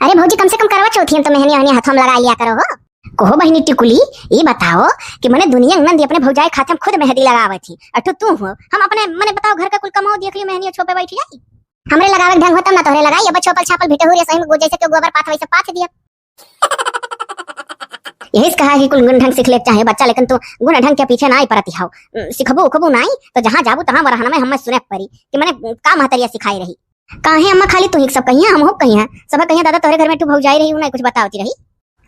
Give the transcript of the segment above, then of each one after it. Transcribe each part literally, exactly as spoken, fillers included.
अरे भौजी, कम से कम करवा चौथियन तो मेहनी ओहनी हाथों में लगा लिया करो हो। कहो बहिनी टिकुली, ई बताओ कि मने दुनिया नंदी अपने भौजाई खाते हम खुद मेहंदी लगावत ही, अठो तू हो, हम अपने मने बताओ घर का कुल कमाओ देख लियो, मेहनी छोपे बैठ जाई। हमरे लगावे के ढंग हो तब ना तोहरे लगाई, अब छोपल छापल भिटहुर या सही में गो-, जैसे केहू गोबर पाथ वैसे पाथ दिया। यही से कहा कि कुल गुण ढंग सीख ले के चाहे बच्चा, लेकिन तू गुण ढंग के पीछे ना ही परती हाउ। सिखबू उखबू नाई तो जहाँ जाबू तहाँ बरहन में हमें सुने के परी कि मने का महतरिया सिखाई रही। काहे अम्मा, खाली तू ही सब कहिया, हम हो कहिया, सब कहिया दादा तोहरे घर में तू भौजाई रही, उ नहीं कुछ बतावती रही।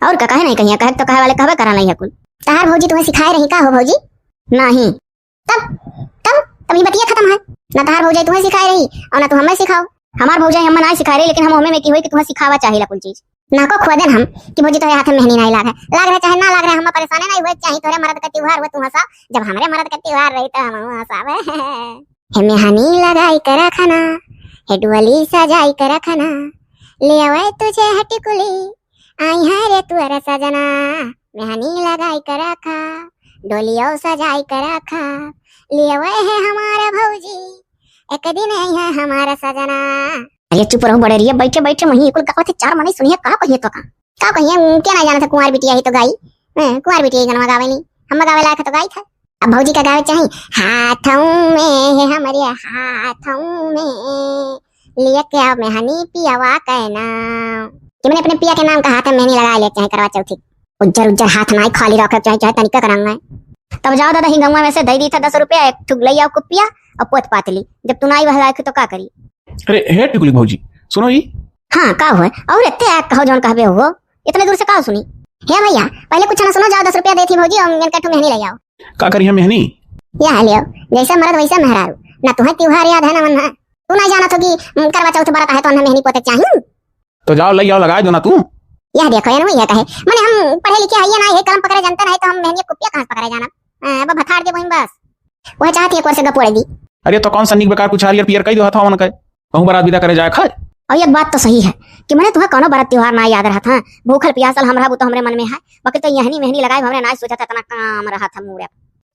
और का, काहे नहीं कहिया, कहे तो कहे वाले कहबे करा नहीं है कुल। तहार भौजी तुम्हें सिखाए रही का हो भौजी? नहीं। तब, तब, तब ये बतिया खत्म है। ना तहार भौजाई तुम्हें सिखाए रही और ना तू हमें सिखाओ। हमार भौजाई हमें ना सिखाए रही, लेकिन हम हमें में की होई कि तुम्हें सिखावा चाहिए ला कुल चीज। ना को खुआ देन हम कि भौजी तोहरे हाथ में मेहनी नहीं लाग है, लाग रहे चाहे ना लाग रहे, हम परेशाने नहीं हुए, चाहे तोहरे मर्द का त्योहार हुए तू हंसा, जब हमरे मर्द का त्योहार रही तो हम हंसावे। हे मेहनी लगाई के रखना, हे डोली सजाई के रखना, ले आवे तुझे है टिकुली, आई है रे तोर सजना। मेहनी लगाई के रखा, डोलियो सजाई के रखा, ले आवे है हमारा भौजी, एक दिन आई है हमारा सजना। अरे चुप रहो बड़े रिया, बैठे बैठे वहीं कुल गावत है, चार मने सुनिए का कहिए तो का, का कहिए, उनके ना जाना था कुंवार बिटिया ही तो गाई। हैं, कुंवार बिटिया ही गनवा गावे नहीं, हम गावे लायक है तो गाई था। अब भौजी का गावे चाही, हाथों में है हमरे, हाथों में लेके आओ मेहनी पियवा के नाम। कि मने अपने पिया के नाम का हाथ में मेहनी लगा ले चाहे करवा चौथी। उज्जर उज्जर हाथ नाई खाली रखे चाहे, चाहे तनिका करंगा। तब जाओ दादा, ही गंगवा में से दे दी था दस रुपया, एक ठुक ले आओ कुपिया और पोत पात ली। जब तू नाई बहलाए तो का करी? अरे हे टिकुली भौजी, सुनो ई। हाँ, का हुआ? और इतने आ कहो जौन कहबे हो, इतने दूर से का सुनी? हे भैया, पहले कुछ ना सुनो, जाओ दस रुपया देती भौजी और इनका ठो मेहनी ले आओ। का करी हम मेहनी? यह लियो, जैसे मर्द वैसे मेहरारू। ना तुम्हें त्योहार याद है ना मन है। तू नहीं जानत हो कि, उम, करवा चौथ बरत है तो उन्हें मेहनी पोते चाहिए। तो जाओ ले आओ, लगाए दो ना तू। यह देखो, ये नहीं है कहे। मने हम पढ़े लिखे हइये ना, ये कलम पकड़े जानते नहीं तो हम मेहनी कुपिया कहाँ से पकड़े जाना? हाँ, अब भथाड़ दे वहीं बस। वह चाहती है एक वर्ष गपोड़े दी। अरे तो कौन सा निक बेकार कुछ हरियर पियर कही दो हथवा मन के। कहूँ बारात विदा करे जाए खाए। और एक बात तो सही है कि मने तुम्हें कौनो बारात त्योहार ना याद रहत है। भूखल पियासल हम रहबू तो हमरे मन में है, बाकी तो यहनी मेहनी लगाए हमरे ना सोचा था इतना काम रहत है मूड़े।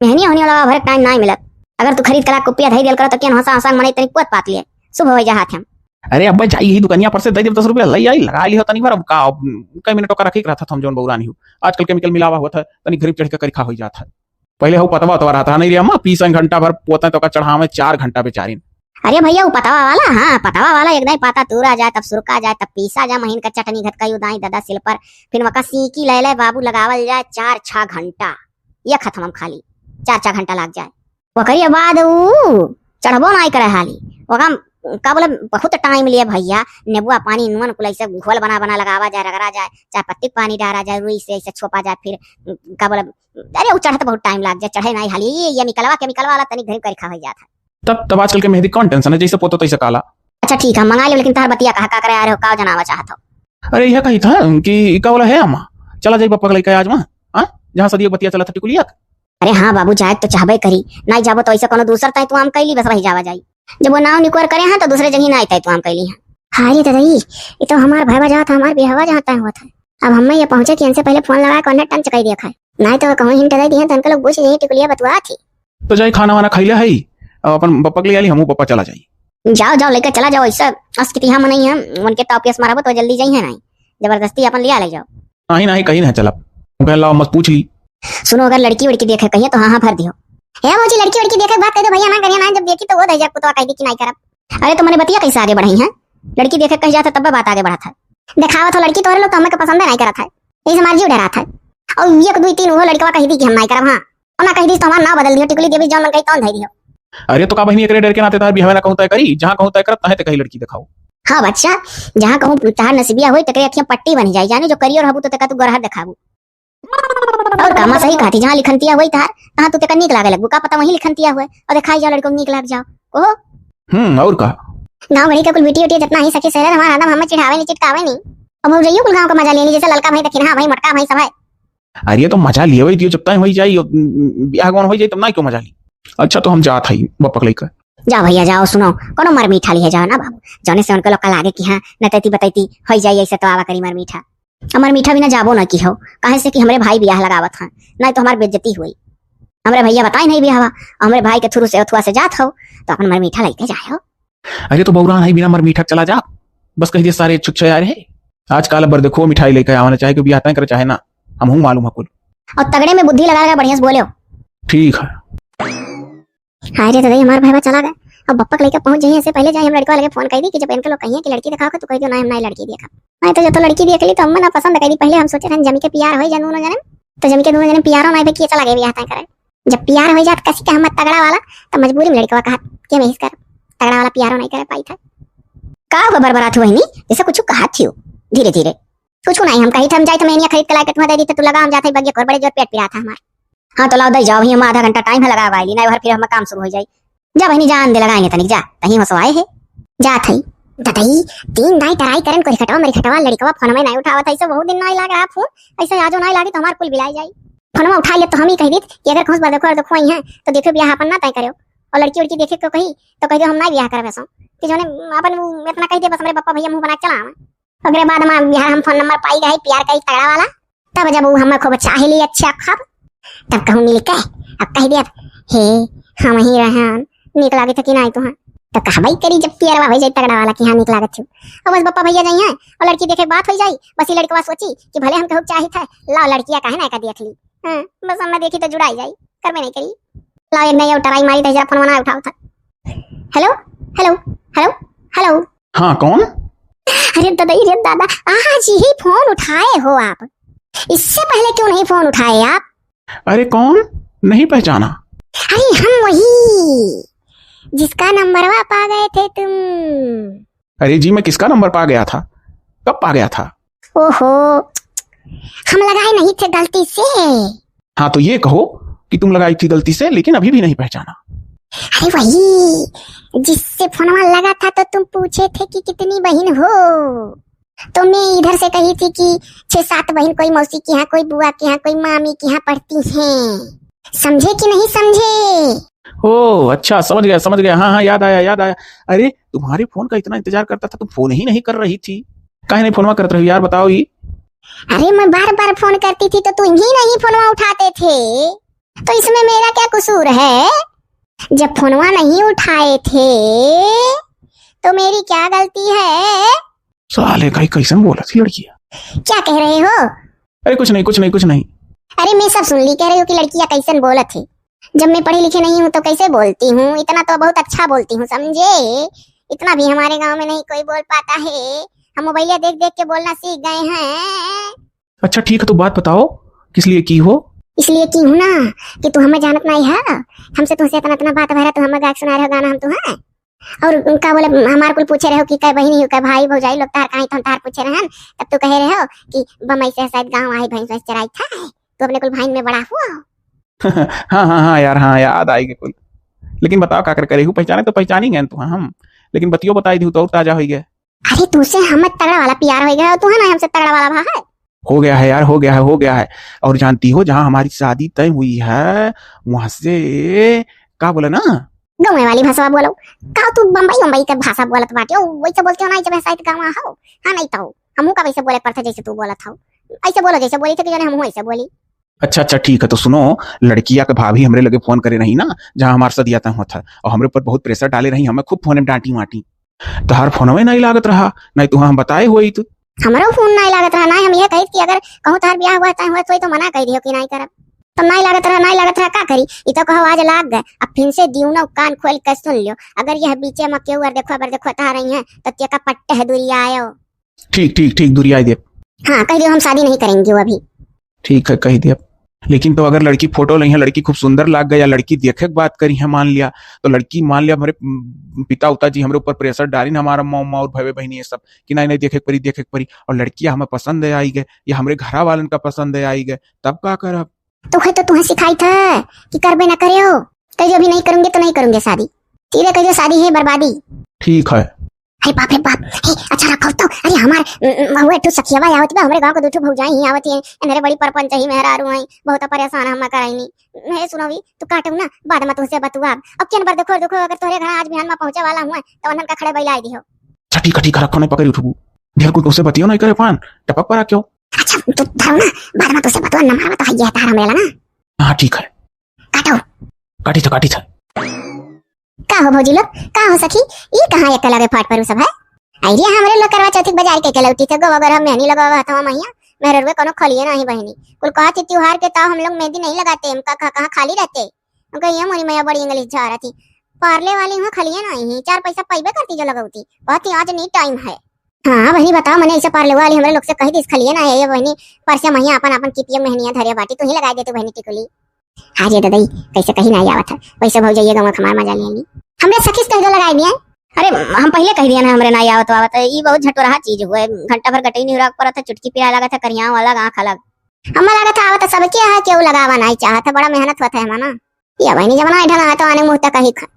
मेहनी होनी वाला भरे टाइम ना मिलत। अगर तू खरीद के ला कुपिया धई दियल कर तो केन हंसा हंसा मने तनिक पोत पात लिए, शुभ हो जा हाथ हम। अरे अब्बा जाई ही दुकानिया पर से दे दे दस रुपया, ले आई, लगा ली हो तनिक बार। अब का, अब कई मिनट ओकर रखे के रहत हम जौन बौरानी हो। आजकल केमिकल मिलावा होत है, तनिक गरीब चढ़ के करिखा हो जात है। पहले हऊ पतवा उतवा रहत है, नहीं रे अम्मा, पीस घंटा भर पोते तो का चढ़ावे चार घंटा बेचारिन। अरे भैया, वो पतवा वाला, हाँ, पतवा वाला एकदम पाता तूरा जाए, तब सुरका जाए, तब पीसा जाए, महीन का चटनी घटकाई उदाई दादा सिल पर, फिर वका सीकी ले ले बाबू लगावल जाए चार छह घंटा, ये खत्म हम खाली चार छह घंटा लाग जाए। ओकरे बाद ऊ चढ़बो नाई करे हाली, ओका का बोले बहुत टाइम लिए भैया, नेबुआ पानी नून कुल ऐसे घोल बना बना लगावा जाए, रगड़ा जाए, चाय पत्ती के पानी डारा जाए, रुई से ऐसे छोपा जाए, फिर का बोले अरे, उ चढ़त बहुत टाइम लाग जाए, चढ़े नाई हाली। ये, ये निकलवा के निकलवा वाला तनी घरी करी खा हो जात है। तब, तब आजकल के मेहंदी कौन टेंशन है, जैसे पोतो तैसे काला। अच्छा ठीक है, मंगा लियो, लेकिन तार बतिया कहा का करे आ रहे हो, का जनावा चाहत हो? अरे, यह कही था कि का बोला है अम्मा, चला जाई पप्पा के लइका आज वहाँ, हाँ? जहाँ सदियों बतिया चला था टिकुलिया के। अरे हाँ बाबू, जाए तो चाहबे करी, नाई जाबो तो ऐसा कोनो दूसर ताई तू आम कैली बस रही जावा जाई। जब वो नाव निकोर करे हैं तो दूसरे जगह ना आते तो हम कैली हैं। हाँ रे दादा, ई, ई तो हमार भाईवा जात है, हमार बिहवा जहाँ तय होत है। अब हमें ये पहुँचे कि इनसे पहले फोन लगा के उन्हें टंच कर दिया खाए, नहीं तो कहूँ हिंट दे दिए तो इनके लोग बुझ जाइए टिकुलिया बतुआ थी। तो जाई खाना वाना खैले है, अब अपन पप्पा के ले आली, हमू पप्पा चला जाई। जाओ जाओ लेकर चला जाओ, ऐसा अस्कितिहा मनई है, उनके टॉप यस मारबो तो जल्दी जाई है नहीं, जबरदस्ती अपन लिया ले जाओ। नहीं नहीं, कहीं नहीं चलब, कह लाओ मत पूछ ली। सुनो, अगर लड़की वड़की देखे कहिए तो हाँ हाँ भर दियो। हे भौजी, लड़की वड़की देखे के बात कह दो भैया, ना करिए ना, जब देखी तो वो दे जा कुतवा कह दी कि नहीं करब। अरे तो मने बतिया कैसे आगे बढ़ाई है? लड़की देखे कह जाता तब बात आगे बढ़त है। देखावत हो लड़की तोहरे लोग तो हमें के पसंद नहीं करत है, यही से हमार जीव डरात है। और एक दुई तीन वो लड़कवा कह दी कि हम नहीं करब, हाँ, और ना कह दी तो हमार नाव बदल दियो, टिकुली देवी जौन मन कही तौन धई दियो। अरे तो का बहिनी, एकरे डर के नाते तार बिहावे ना कहूँ तय करी, जहाँ कहूँ तय करत तहे ते कही लड़की देखाओ। हाँ बच्चा, जहाँ कहूँ तहार नसीबिया होई तकरे अखियाँ पट्टी बनी जाई, जाने जो करियो रहबू तो तका तू गोरहर देखाबू। और का, माँ सही कहती, जहाँ लिखनतिया हुई तार, तहाँ तू तेका नीक लागे लगबू। का पता वहीं लिखनतिया हुए और देखाई जाओ लड़को नीक लाग जाओ। ओहो। हम्म, और का? गाँव गड़ी के कुल बिटिया उटिया जितना ही सखी सहेलर हमार हरदम हमें चिढ़ावे नहीं, चिटकावे नहीं। अब हो जाइयो कुल गाँव का मजा ले ली, जैसे ललका भाई, दखिनहा भाई, मोटका भाई सब है। अरे तो मजा लियो, दियो जब तय होई जाई, ब्याह गौन होई जाई, तब ना क्यों मजा ली। अच्छा तो हम जात हई बपक लेकर। जा भैया जाओ, सुनो, कोनो मर मीठा लिहे जाओ ना बाबू, जौने से उनके लोग का लागे कि हाँ, नतैती बतैती होई जाई, ऐसे तो आवा करी मर मीठा। हमर मीठा बिना जाबो ना की हो, काहे से कि हमरे भाई बियाह लगावत हैं, नहीं तो हमार बेइज्जती हुई। हमरे भैया बताए नहीं बियाहवा, हमरे भाई के through से अथुआ से जात हो, तो अपन मर मीठा लेके जाए हो। अरे तो बौरान है, बिना मर मीठा चला जा, बस कह दिया सारे छुच्छो यार है। आजकल अब देखो मिठाई लेके आवा ना, चाहे कोई बियाह तय करे चाहे ना, हमहू मालूम है कुल। और तगड़े में बुद्धि लगा, लगा बढ़िया से बोले हो। ठीक है। हाय रे दादा, हमार भाईवा चला गए। अब बप्पा के लइके पहुंच जाइए, इससे पहले जाए हम लड़का लगे फोन कर दी कि जब इनके लोग कहिए कि लड़की दिखाओ, तो कह दो ना, हम ना लड़की देखा। नहीं तो जो तो लड़की देख ली तो हम ना पसंद कर दी। पहले हम सोचे थे जमी के प्यार हो जाए दोनों जने, तो जमी के दोनों जने प्यारो ना भाई कि चला गए बियाह तय करे। जब प्यार हो जात कसी के हम तगड़ा वाला, तो मजबूरी में लड़कवा कहत कि हम यही कर तगड़ा वाला प्यारो नहीं करे पाई था। का हो बरबरात हो बहिनी, जैसे कुछ कहत थियो। धीरे धीरे। कुछ नहीं, हम कही था हम जाए तो मेनिया खरीद के लाए के तुम्हें दे दी, तो तू लगा हम जाते बगिया कर बड़े जोर पेट पिरा था हमार। हाँ तो लाओ दे जाओ, ही हम आधा घंटा टाइम है लगा वाली, नहीं और फिर हम काम शुरू हो जाए। जा बहिनी जान दे लगाएंगे तनिक जा, तही हो सवाए है। जा थई। ददई, तीन दाई टराई करन को रिखटवा में रिखटवा लड़कवा फोन में नहीं उठावत है, ऐसे बहुत दिन नहीं लाग रहा फोन, ऐसे आजो नहीं लागी तो हमार कुल बिलाई जाई। फोनवा उठा ले तो हम ही कह दीत कि अगर कहूँ बरदखो अरदखो आई हैं तो देखो बियाह अपन ना तय करो, और लड़की उड़की देखे को कही तो कह दो हम ना बियाह करबे सो। कि जोने अपन वो इतना कह दे बस हमरे बप्पा भैया मुंह बना के चला आवे। ओकरे बाद हमार बिहार हम फोन नंबर पाई गए प्यार का ही तगड़ा वाला। तब जब वो हमें खूब चाह ली अच्छा खूब, तब कहूँ मिल के अब कह दे, हे हम ही रहन, नीक लागे थे कि नहीं तुहाँ? तो कहबई करी जब पियरवा हो जाई तगड़ा वाला कि हाँ नीक लागत थे। और बस बप्पा भैया जाई हैं और लड़की देखे के बात हो जाई, बस ये लड़कवा सोची कि भले हम कहूँ चाही था, लाओ लड़किया काहे ना का देख ली। हाँ, बस हमें देखी तो जुड़ाई जाई, करबे नहीं करी। लाओ एक नहीं उठा मारी तो जरा फोन ना उठाओ था। हेलो, हेलो, हेलो, हेलो। हाँ, कौन? अरे दादा, अरे दादा, आज ही फोन उठाए हो आप, इससे पहले क्यों नहीं फोन उठाए आप? अरे कौन? नहीं पहचाना। अरे हम वही, जिसका नंबरवा पा गए थे तुम। अरे जी, मैं किसका नंबर पा गया था? कब पा गया था? ओहो, हम लगाए नहीं थे गलती से। हाँ, तो ये कहो कि तुम लगाई थी गलती से, लेकिन अभी भी नहीं पहचाना। अरे वही, जिससे फोनवा लगा था तो तुम पूछे थे कि कितनी बहिन हो, तो मैं इधर से कही थी कि छह सात बहिन, कोई मौसी के यहाँ, कोई बुआ के यहाँ, कोई मामी के यहाँ पढ़ती हैं। समझे कि नहीं समझे? ओ अच्छा, समझ गया, समझ गया। हाँ हाँ, याद आया, याद आया। अरे, तुम्हारे फोन का इतना इंतजार करता था, तुम फोन ही नहीं कर रही थी। काहे नहीं फोनवा करत रही यार, बताओ ही। अरे, मैं बार बार फोन करती थी तो तुम ही नहीं फोनवा उठाते थे, तो इसमें मेरा क्या कसूर है? जब फोनवा नहीं उठाए थे तो मेरी क्या गलती है? साले का ही कैसन बोलत ही लड़किया। क्या कह रहे हो? अरे कुछ नहीं, कुछ नहीं, कुछ नहीं। अरे मैं सब सुन ली, कह रही हूँ कि लड़किया कैसन बोलत है। जब मैं पढ़ी लिखी नहीं हूँ तो कैसे बोलती हूँ? इतना तो बहुत अच्छा बोलती हूँ, समझे? इतना भी हमारे गांव में नहीं कोई बोल पाता है। हम मोबाइलिया देख देख के बोलना सीख गए हैं। अच्छा ठीक है, तो बात बताओ, किस लिए की हो? इसलिए की हूँ ना कि तू हमें जानत नहीं है, हमसे तुमसे इतना इतना बात भरा, तू हमें गा के सुना रहे हो गाना हम तुम्हें। और का बोले, हमार कुल पूछे रहे हो कि कै बहिनी हो, कै भाई भौजाई लोग तार कहाँ, तो हम तार पूछे रहन, तब तू कहे रहे हो कि बम्बई से शायद गाँव आई भैंस वैंस चराई था, तू अपने कुल भाई में बड़ा हुआ हो। हाँ हाँ हाँ यार, हाँ याद आई के कुल। लेकिन बताओ का कर करे हूँ, पहचाने तो पहचानी गए तू हम, लेकिन बतियो बताई दी तो और ताजा हो गए। अरे तुमसे हम तगड़ा वाला प्यार हो गया, तू है ना हमसे तगड़ा वाला भा है। हो गया है यार, हो गया है, हो गया है। और जानती हो जहाँ हमारी शादी तय हुई है वहां से, का बोला ना, गाँव वाली भाषा बोलो। का तू बम्बई बम्बई के भाषा बोलत बाटे हो? वैसे बोलते हो ना जब शायद गाँव हो। हाँ नहीं तो हमहू का वैसे बोले पड़ता जैसे तू बोलत हो। ऐसे बोलो जैसे बोली थे कि जाने हमहू ऐसे बोली। अच्छा अच्छा ठीक है, तो सुनो, लड़किया के भाभी हमरे लगे फोन करे रही ना, जहाँ हमार सदिया तय हुआ था, और हमरे ऊपर बहुत प्रेशर डाले रही, हमें खूब फोन में डांटी वाटी। तोहार फोनवे नहीं लागत रहा, नहीं तुहा हम बताए होइत। हमरो फोन नहीं लागत रहा, नहीं हम ये कहित कि अगर कहूँ तोहार ब्याह हुआ, तय हुआ, तो मना कह दियो कि नहीं करब। तो नहीं लागत रहा, नहीं लागत रहा, का करी? ई तो कहो आज लाग गए, अब फिर से दियो ना, कान खोल के सुन लियो। अगर यह बीचे में केहू और देखो, अगर देखो तोहार रही है, तो तेका पट्टे है दूरी आयो। ठीक, ठीक, ठीक, दूरी आई दे। हाँ, कह दियो हम शादी नहीं करेंगे वो अभी। ठीक है, कह दिया। लेकिन तो अगर लड़की फोटो लई है, लड़की खूब सुंदर लाग गई, या लड़की देखे के बात करी है, मान लिया, तो लड़की मान लिया, हमारे, उम, पिता उता जी हमरे ऊपर प्रेशर डालिन, हमारा अम्मा उम्मा और भवे बहिनी ये सब, कि नहीं, नहीं, देखे के परी, देखे के परी, और लड़किया हमें पसंद आई गए, या हमरे घरा वालन का पसंद आई गए, तब का करब? तो है तो तुम्हें सिखाई था कि करबे ना करे हो, कह जो अभी नहीं करूंगे तो नहीं करूंगे शादी, सीधे कह जो शादी है बर्बादी। ठीक है। अरे बाप रे बाप, हे, अच्छा रखो तो, अरे हमार, उम, उम, हुए ठू सखियावा आवत बा, हमरे गांव के दू ठू भौजाई ही आवत ही, इनरे बड़ी परपंच ही मेहरारू हैं, बहुत परेशान हम कराइनी। हे सुनो भी, तू काटू ना, बाद में तुमसे बतुआब। अब केन बार देखो, देखो, अगर तोहरे घर आज बिहान में पहुंचे वाला हुआ, तो उन्हन का खड़े बैला दियो। अच्छा, ठीक है, ठीक है, रखो, नहीं पकड़ी उठबू। ढेर कुल तुमसे बतियो नहीं करे पान, टपक पर आ क्यों? अच्छा, तू धरो ना, बाद में तुमसे बतुआ, नंबर तो है ये तार मेला ना। हाँ, ठीक है। काटो। काटी था, काटी था। का हो भौजी लोग, का हो सखी, ई कहाँ एक लगे फाट परू सब है? अरे हमरे लोग करवा चौथी के बाजार कइके लौटी थे, गोबर गोबर हम मेहनी लगावा हथवा महिया, मेहररुए कोनो खलिए नाही बहिनी। कुल कहत ही त्योहार के ताव हम लोग मेहंदी नहीं लगाते, हम का, का, कहाँ खाली रहते? हम कहे, "ये मोरी मैया बड़ी इंग्लिश झारत ही, पार्ले वाली हूँ खलिए नाही ही, चार पैसा पइबे करती जो लगौती।" कहत ही, "आज नहीं टाइम है।" हाँ बहिनी बताओ, मने ऐसे पार्ले वाली हमरे लोग से कही दिस खलिए ना, ये बहिनी परसे महिया अपन, अपन किपिया मेहनिया धरे बाटी, तू ही लगाई देती बहिनी टिकुली। हाँ रे ददई, कैसे कहीं ना आवत है, वैसे भौजइया गंवा खमार मजा ले ली। हमरे सखी से कह दो लगाई दिए। अरे हम पहले कह दिए ना, हमरे ना आवत आवत है, ई बहुत झटोरहा चीज हुए, घंटा भर गटई निहुरा के परत है, चुटकी पिराए लागत है, करिया वाला आँख अलग। हमें लागत है आवत है सबके है, केहू लगावा नहीं चाहत है, बड़ा मेहनत होत है हमार ना। या बहिनी जमाना है ढंगा तो आने मुँह तक कही खा।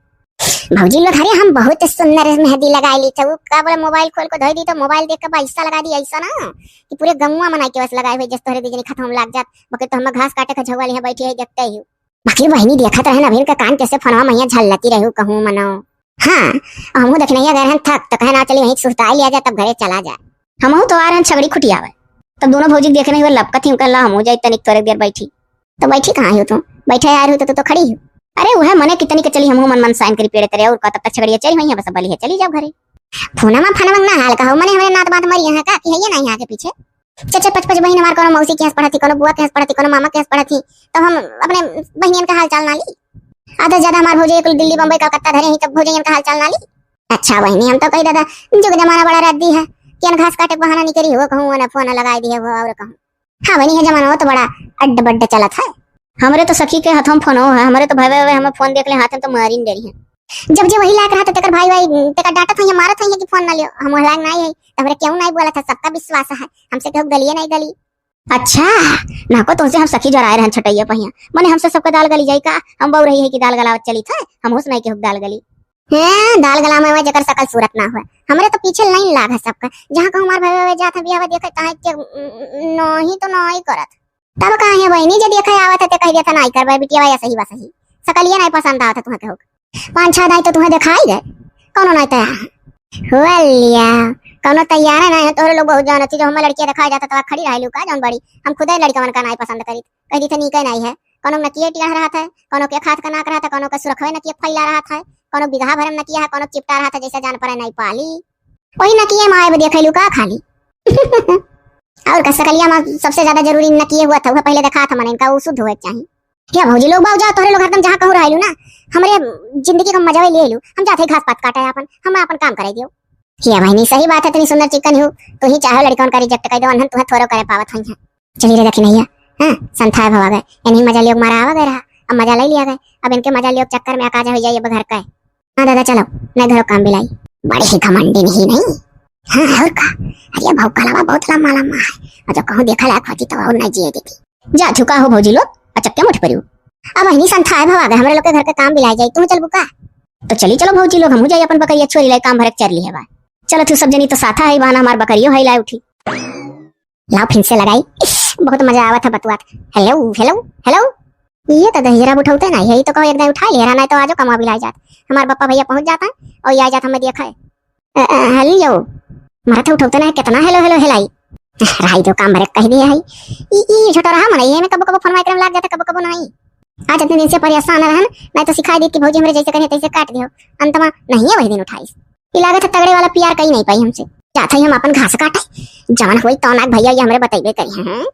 भौजी लोग, अरे हम बहुत सुंदर मेहंदी लगाई ली थे, वो का बोले मोबाइल खोल के धोई दी तो मोबाइल देख के बा ऐसा लगा दी, ऐसा ना कि पूरे गंवा मनाई के बस लगाए हुए, जस तोहरे दीजनी खतम लाग जात, बके तो हम घास काटे खजौआ लिहे बैठी है देखते ही। बाकी बहिनी देखत रहे ना, अभिन के कान कैसे फोनवा मैया झल्लती रही कहूँ मनो। हाँ, हमहू देखने गए रहन थक, तो कहे ना चली वहीं सुस्ताई लिया जाए, तब घरे चला जाए। हमहू तो आ रहन छगड़ी खुटियावे, तब दोनों भौजी के देखे नहीं हुए लपकत ही, कहला हमहू जाई तनिक थोड़े देर बैठी। तो बैठी कहाँ हो तू? बैठे आ रही हो तो तू तो खड़ी हो। अरे वह मने कितनी के चली हमहू मन मन साइन करी पेड़े तेरे और का, तब तक छगड़िया चली हुई है, बस बली है चली जाओ घरे। फोनमा फनवा ना हाल कहो, मने हमरे नात बात मरी यहाँ का कि है ये ना यहाँ के पीछे। चचे पच पच बहिन हमार कोनो मौसी के यहाँ पढ़त ही, कोनो बुआ के यहाँ पढ़त ही, कोनो मामा के यहाँ पढ़त ही, तब हम अपने बहिनियन का हाल चाल ना ली। आधा ज्यादा हमार भौजी कुल दिल्ली बम्बई कलकत्ता धरे ही, तब भौजियन का हाल चाल ना ली। अच्छा बहिनी, हम तो कही दादा जुग जमाना बड़ा रद्दी है, केन घास काटे के बहाना निकरी हो कहूँ ना फोन लगाई दिए हो और कहूँ। हाँ बहिनी, है जमाना हो तो बड़ा अड्ड बड्ड चलत है। हमरे तो सखी के हथों फोन हो है, हमरे तो भवे भवे हमें फोन देख ले हाथ में तो मारिन डरी है। जब जे वही लायक रहत तेकर भाई भाई तेकर डांटत है या मारत है कि फोन ना लियो, हम वह लायक नहीं है, तो हमरे क्यों नहीं बोलत है, सबका विश्वास है, हमसे केहू गलिए नहीं गली। अच्छा, ना को तोहसे हम सखी जराए रहन छटैया पहिया, मने हमसे सबका दाल गली जाई का? हम बऊ रही है कि दाल गलावत चली था, हम होश नहीं केहू के दाल गली। हैं, दाल गला में हुआ जेकर सकल सूरत ना हुआ, हमरे तो पीछे लाइन लाग है सबका, जहाँ कहूँ हमार भाई भाई जात है बियाह देखे तहाँ के, न-, नहीं तो नहीं करत। तब कहा है बहिनी, जे देखे आवत है ते कह देता नहीं करबे बिटिया भाई, सही बा सही, सकलिया नहीं पसंद आवत है तुहाँ केहू के। पाँच छह दाई तो तुहें दिखाई गए, कौनो नहीं तैयार है। हुआ लिया, कौनो तैयार है नहीं, तोहरे लोग बहुत जानत थी, जो हमें लड़कियां दिखाई जाता तो खड़ी रह लू का जौन बड़ी, हम खुदे लड़कवन का नहीं पसंद करी, कह दी थे नीके नहीं है, कौनो नकिए टिया रहत है, कौनो के खात का नाक रहत है, कौनो के सुरखवे नकिए फैला रहत है, कौनो बिगहा भरम नकिया है, कौनो चिपटा रहत है, जैसे जान पड़े नहीं पाली, वही नकिए में आए देखे लू का खाली। और का सकलिया में सबसे ज्यादा जरूरी नकिए हुआ था, वह पहले दिखा था मने इनका, वो शुद्ध हुए के चाहिए। हे भौजी लोग, बाऊ जा, तोहरे लोग हरदम जहाँ कहूँ रहलू ना, हमरे जिंदगी का मजा ले लू। हम जाते घास पात काटे आपन, हम आपन काम करे दियो। हे बहिनी, सही बात है, इतनी सुंदर चिकन हो, तू ही चाहो लड़कन का रिजेक्ट कर दो, अनहन तुहे थोरो करे पावत हई है। चली रे दखिनैया, हाँ, संथाए भवा गए, इन्हीं मजा लियो मारा आवा गए रहा, अब मजा ले लिया गए, अब इनके मजा लियो चक्कर में अकाजा हो जाइए अब घर का। हाँ दादा चलो, नहीं घरो काम बिलाई। बड़ी ही घमंडी नहीं, नहीं। हाँ और का, अरे भाव कलावा बहुत लम्बा लम्बा है, और जब कहूँ देखा लायक होती तो और नहीं जिए देती। जा झुका हो भौजी लोग, अचक्के मुठ परियो। अब अहिनी संथाए भवा गए, हमरे लोग के घर के काम बिलाई जाई, तू चलबू का? तो चली चलो भौजी लोग, हमहू जाई अपन बकरिया छोरी लाई, काम भरक चर ली है बा। चलो तू सब जनी तो साथा है, बहाना हमार बकरियो है लाई उठी। लाओ फिर से लगाई, बहुत मजा आवत है बतुआत। हेलो हेलो हेलो, ये तो दहिजरा उठौते नहीं है, ये तो कहो एक दिन उठा लिया रहा, नहीं तो आजो कमा बिलाई जात, हमार बप्पा भैया पहुँच जाता है और ये आ जात हमें देखा है। अ, अ, हेलो। मारा था उठौते ना, कितना हेलो हेलो हेलाई। राई दो काम भरे कह दिया है। ई, ई छोटा रहा मन, ये में कबो कबो फोन माइक्रो में लाग जाता, कबो कबो नहीं। आज इतने दिन से परेशान रहन, नहीं तो सिखाई देत कि भौजी हमरे जैसे कहे तैसे काट दियो। अंतमा नहीं है वही दिन उठाई। ई लागत है तगड़े वाला प्यार कहीं नहीं पाई हमसे। जात है हम अपन घास काटे, जवन होई तौन आग भैया ये हमरे बतैबे करी हैं।